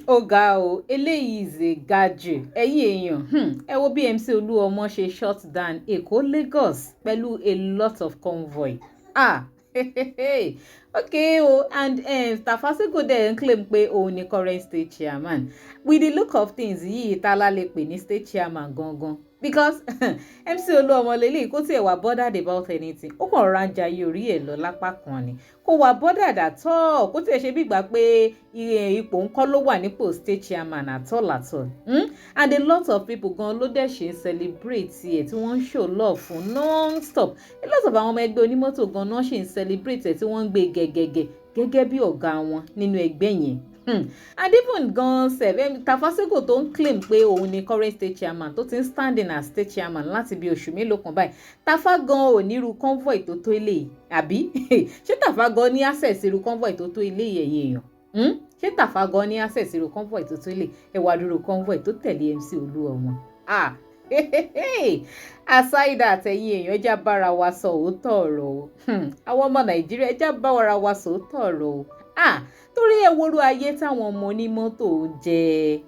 Ó ga o, eléyìí is a gajù. Ẹ̀yin èèyàn, ẹ wo bí MC Olúọmọ ṣe shut down Èkó Lagos pẹ̀lú a lot of convoy. Ah, okay o, and Tafa Sego dẹ̀ ń claim pé òun ni current state chairman. With the look of things yìí, ta la lè pè ní state chairman gangan? Because MC Olúọmọ lélẹ́yìí kó tiẹ̀ wà bothered about anything, ó kàn rọra ń jayé orí ẹ̀ lọ lápá kan ni, kò wà bothered at all. Kó tiẹ̀ ṣe bí ìgbà pé ipò ńkọ́ ló wà nípò state chairman at all at all, And a lot of people gan ló dẹ̀ ṣe ń celebrate ẹ̀ tí wọ́n ń show love fún non-stop. A lot of àwọn ọmọ ẹgbẹ́ onímọ́tò gan náà ṣe ń celebrate ẹ̀ tí wọ́n ń gbé gẹ́gẹ́gẹ́ gẹ́gẹ́ bí ọ̀gá wọn nínú ẹgbẹ́ yẹn. And even gan sef, Tafa Sego tó ń claim pé òun ni current state chairman, tó ti ń standing as state chairman láti bí oṣù mélòó kan báyìí, Tafa gan ò ní irú convoy tó tó eléyìí, àbí ṣé Tafa gan ní access irú convoy tó tó eléyìí, ẹ̀yin èèyàn? Ṣé Tafa gan ní access irú convoy tó tó eléyìí? Ẹ wá dúró, convoy tó tẹ̀lé MC Olúọmọ. Ah, aside that, ẹ̀yin èèyàn, ẹ já bára wa sọ òótọ́ ọ̀rọ̀ o. Àwọn ọmọ Nàìjíríà, ẹ já bára wa sọ òótọ́ ọ̀rọ̀ o. Ah, torí ẹ worú ayé táwọn ọmọ onímọ́tò ń jẹ.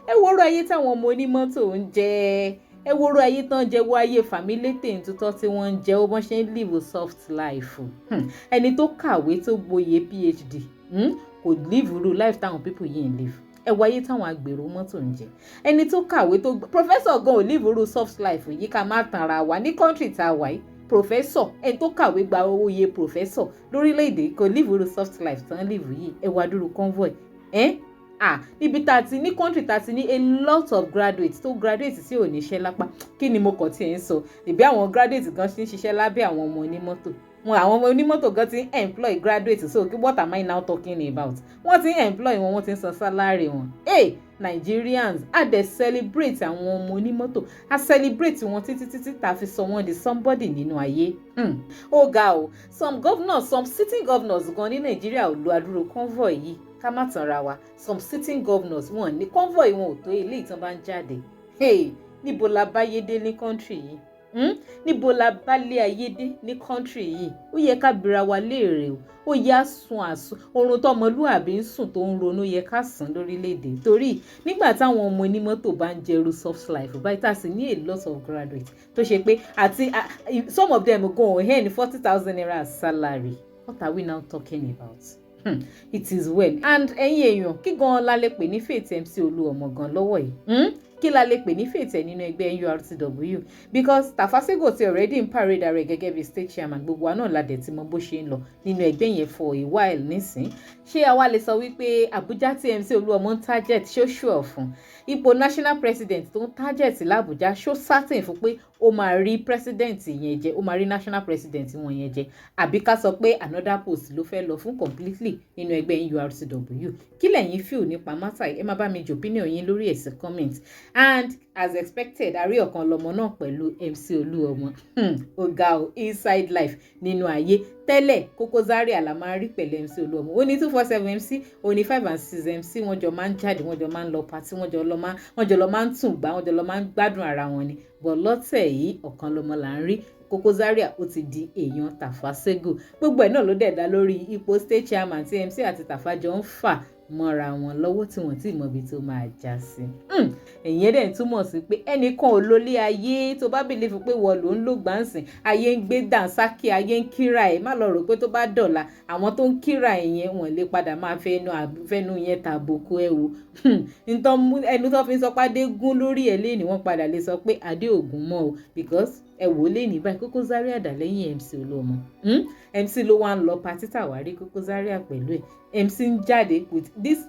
Ẹ worú ayé táwọn ọmọ onímọ́tò ń jẹ. Ẹ worú ayé tán jẹ, wo ayé fàmílétè ntútọ́ tí wọ́n ń jẹ ó, bọ́n ṣe ń live soft life. Ẹni tó kàwé, tó gboyè PhD, kò live irú life táwọn people yìí ń live. Ẹ wo ayé táwọn agbèrò mọ́tò ń jẹ. Ẹni tó kàwé, tó professor gan ò live irú soft life yìí. Ká má tanra wa, ní country tá a wà yìí, professor, ẹni tó kàwé gba oyè professor lórílẹ̀‐èdè, kò live irú soft life tán live yìí. Ẹ wá dúró convoy ẹ́. Ah, níbi tá a ti ní country tá a ti ní a lot of graduates tó graduate tí ò níṣẹ́ lápá. Kí ni mo kàn tiẹ̀ ń sọ? Ìbí àwọn graduates gan ṣe ń ṣiṣẹ́ lábẹ́ àwọn ọmọ onímọ́tò wọn. Àwọn ọmọ onímọ́tò gan ti ń employ graduates, so what am I now talking about? Wọ́n ti ń employ wọn, wọ́n ti ń san salary wọn. Hey, Nigerians, a dẹ̀ celebrate àwọn ọmọ onímọ́tò, a celebrate wọn títí títí tá a fi sọ wọ́n di somebody nínú ayé. Ó ga o. Some governors, some sitting governors gan ní Nàìjíríà ò lo àdúró convoy yìí. Ká má tanra wa, some sitting governors, wọn ní convoy wọn ò tó eléyìí tán bá ń jáde. Hey, níbo la bá yé dé ní country yìí? Níbo la bá lé ayé dé ní country yìí? Ó yẹ ká bira wa léèrè o. Ó yẹ á sun àsùn oorun tọmọlúàbí ń sùn tó ń ronú, yẹ ká sùn lórílẹ̀‐èdè, torí nígbà táwọn ọmọ onímọ́tò bá ń jẹrú soft life báyìí, tá a sì ní a lot of graduates tó ṣe pé àti some of them go earn ₦40,000 salary, what are we now talking about? It is well. And ẹ̀yin èèyàn, kí gan la lè pè ní fate MC Olúọmọ gan lọ́wọ́ yìí? Kí la lè pè ní fate ẹ̀ nínú ẹgbẹ́ NURTW? Because Tafa Sego ti already ń parade rẹ̀ gẹ́gẹ́ bí state chairman. Gbogbo wa náà la dẹ̀ ti mọ bó ṣe ń lọ nínú ẹgbẹ́ yẹn for a while nísìn. Ṣé àwa lè sọ wípé Àbújá tí MC Olúọmọ ń target, ṣó sure fún ipò national president tó ń target l'Àbújá? Ṣó certain fún pé ó máa rí president yẹn jẹ, ó máa rí national president wọn yẹn jẹ, àbí ká sọ pé another post ló fẹ́ lọ fún completely nínú ẹgbẹ́ NURTW? Kí lẹ̀yin feel nípa matter yìí? Ẹ má bá mi jù opinion yín lórí ẹ̀ sí comment. And as expected, àrí ọ̀kan lọmọ náà pẹ̀lú MC Olúọmọ. Ó ga o. Inside life nínú ayé tẹ́lẹ̀, Koko Zaria la máa ń rí pẹ̀lú MC Olúọmọ. Ó ní 247 MC, ó ní five and six MC. Wọ́n jọ máa ń jáde, wọ́n jọ máa ń lọ party, wọ́n jọ lọ máa ń tún gbá, wọ́n jọ lọ máa ń gbádùn ara wọn ni. But lọ́tẹ̀ yìí, ọ̀kan lọmọ là ń rí. Koko Zaria ó ti di èèyàn Tafa Sego. Gbogbo ẹ̀ náà ló dẹ̀ dá lórí ipò state chairman tí MC àti Tafa jọ ń fà mọ́ra wọn lọ́wọ́, tí wọ́n ti mọ ibi tó máa já sí. Ìyẹn dẹ̀ ń túmọ̀ sí pé ẹnìkan ò lólé ayé. Tó bá believe pé wọ́n ló ń lò gbáǹsìn, ayé ń gbé dànsákì, ayé ń kíra ẹ̀. Má lọ rò pé tó bá dọ̀la, àwọn tó ń kíra ẹ̀ yẹn, wọ́n lè padà máa fẹ́nu yẹn tàbùkù ẹ̀ wò. Ẹnu tó fi ń sọ pé adé gún lórí ẹ̀ léni, wọ́n padà lè sọ pé adé ògún mọ́ o, because ẹ wò ó lé ní báyìí, Koko Zaria dà lẹ́yìn MC Olúọmọ. MC ló wá ń lọ party tàwárí Koko Zaria pẹ̀lú ẹ̀. MC ń jáde with this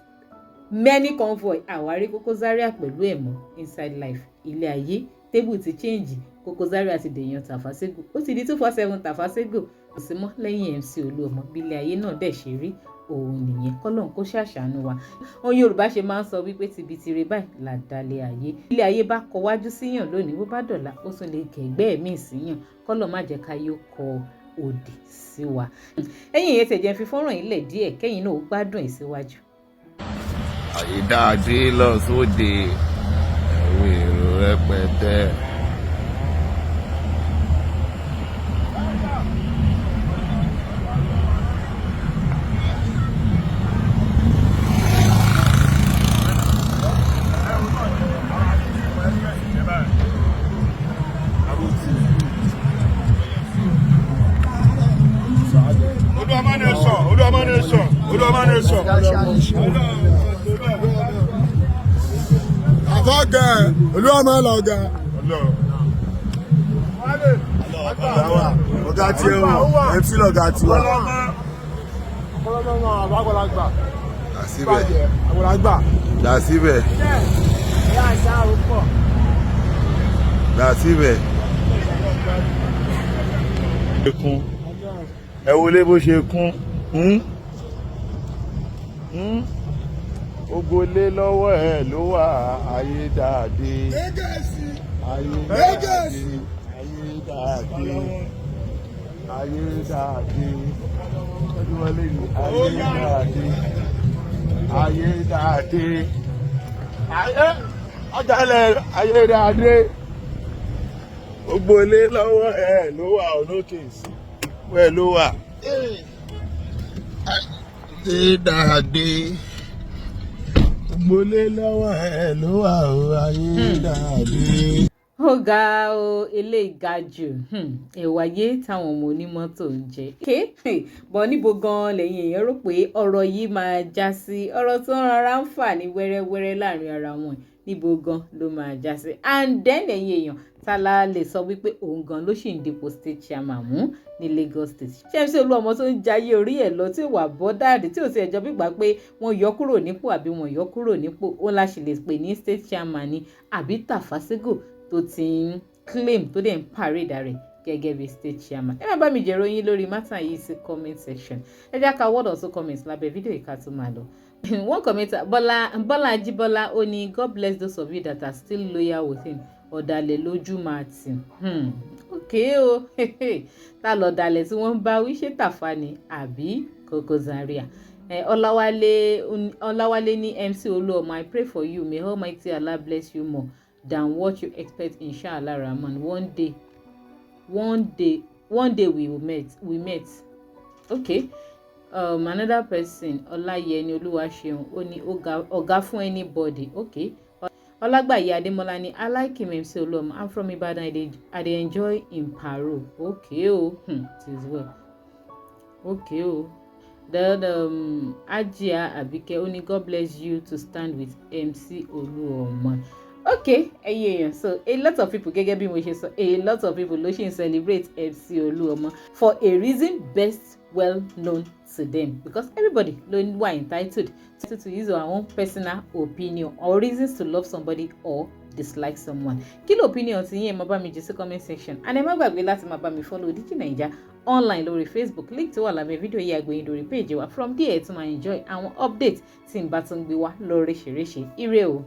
many convoy, àwárí Koko Zaria pẹ̀lú ẹ̀ mọ́. Inside life, ilé ayé, table ti change. Koko Zaria ti dèèyàn Tafa Sego, ó ti di 247 Tafa Sego, kò sí mọ́ lẹ́yìn MC Olúọmọ. Bí ilé ayé náà dẹ̀ ṣe rí òun nìyẹn. Kọ́lọ́n kó ṣàṣàánú wa. Ohun Yorùbá ṣe máa ń sọ wípé tibi tire báyìí là dalẹ̀ ayé. Ilé ayé bá kọ wájú síyàn lónìí, bó bá dọ̀la, ó tún lè kẹ̀gbẹ́ míì síyàn. Kọ́lọ́n má jẹ́ ká yóò kọ òdì sí wa. Ẹ̀yin ìyẹn tẹ̀jẹ̀ fi fọ́nrán yìí lẹ̀ díẹ̀, kẹ́yìn náà ó gbádùn ẹ̀ síwájú. Àyídáadé lọ sóde, ẹ̀wọ̀n èrò rẹpẹtẹ. Ọ̀gá ẹ̀, Olúọmọ lọ̀gá. Ọ̀gá wa, ọ̀gá tiẹ̀ o, MC lọ̀gá tiwa. Dà síbẹ̀. Dà síbẹ̀. Dà síbẹ̀. Kún. Ẹ wọlé bó ṣe kún. Hmm? Hmm? Gbogbo lé lọ́wọ́ ẹ̀ ló wà, ayédáadé. Ayédáadé. Ayédáadé. Ayédáadé. Ọdún wọlé ní ayédáadé. Ayédáadé. Ayé ọjà ilẹ̀ ayédáadé. Gbogbo ilé lọ́wọ́ ẹ̀ ló wà, ọ̀nà-òkè-sí ẹ̀ ló wà. Ayédáadé. Gbogbo ilé lọ́wọ́ ẹ̀ ló wà ó, ayédáadé. Ó ga o, eléyìí ga jù. Ẹ̀wà ayé táwọn ọmọ onímọ́tò ń jẹ bọ̀ níbo gan-an lẹ́yìn èèyàn rò pé ọ̀rọ̀ yìí máa já sí? Ọ̀rọ̀ tó ń rọra ń fà ní wẹ́rẹ́wẹ́rẹ́ láàrin ara wọn, níbo gan ló máa já sí? And then, ẹ̀yin èèyàn, ta la lè sọ wípé òun gan ló sì ń dipò state chairman mú ní Lagos State? Ṣé MC Olúọmọ tó ń jayé orí ẹ̀ lọ, tí ò wà bọ́dáàdì, tí ò sí ẹjọ́ gbígbà pé wọ́n yọ kúrò nípò àbí wọ́n yọ kúrò nípò, ó la sì lè pè ní state chairman ni, àbí Tafa Sego tó ti ń claim, tó dẹ̀ ń parade rẹ̀ gẹ́gẹ́ bí state chairman? Ẹ má bá mi jẹ̀rọ yín lórí matter yìí sí comment section. Ẹ jẹ́ ká word or two comments lábẹ́ fídíò yìí ká tó máa lọ. One commenter, Bọ́lá Bọ́lá Ajíbọ́lá, ó ní, "God bless those of you that are still loyal with him. Ọ̀dàlẹ̀ lójú máa tì." Ok o, ta lọ̀dàlẹ̀ tí wọ́n ń bá wí? Ṣé Tàfà ni àbí Koko Zaria? Ọláwálé Ọláwálé ní, "MC Olúọmọ, I pray for you. May Almighty Allah bless you more than what you expect, inshallah rahman. One day, one day, one day we will meet, we meet." Okay. Another person, Ọláyẹni Olúwaṣeun, ó ní, "Ọ̀gá fún anybody." Okay. Ọlágbàyí Adémọlá ní, "I like him, MC Olúọmọ. I'm from Ibadan. I dey enjoy im parole." Okay o. It is well. Okay o. Then Ajia Abike ó ní, "God bless you to stand with MC Olúọmọ." Okay, ẹ̀yin èèyàn, so a lot of people, gẹ́gẹ́ bí mo ṣe sọ, a lot of people ló ṣì ń celebrate MC Olúọmọ for a reason best well known to them, because everybody ló wà entitled to use our own personal opinion or reasons to love somebody or dislike someone. Kí ló opinion ti yín? Ẹ máa bá mi jù sí comment section, and ẹ má gbàgbé láti máa bá mi follow Digi Naija Online lórí Facebook. Link tó wà lábẹ́ fídíò yìí àgbẹ̀yìn lórí page wa. From there, ẹ tún máa enjoy àwọn update tí n bá tún gbé wá lóríṣiríṣi. Ire o.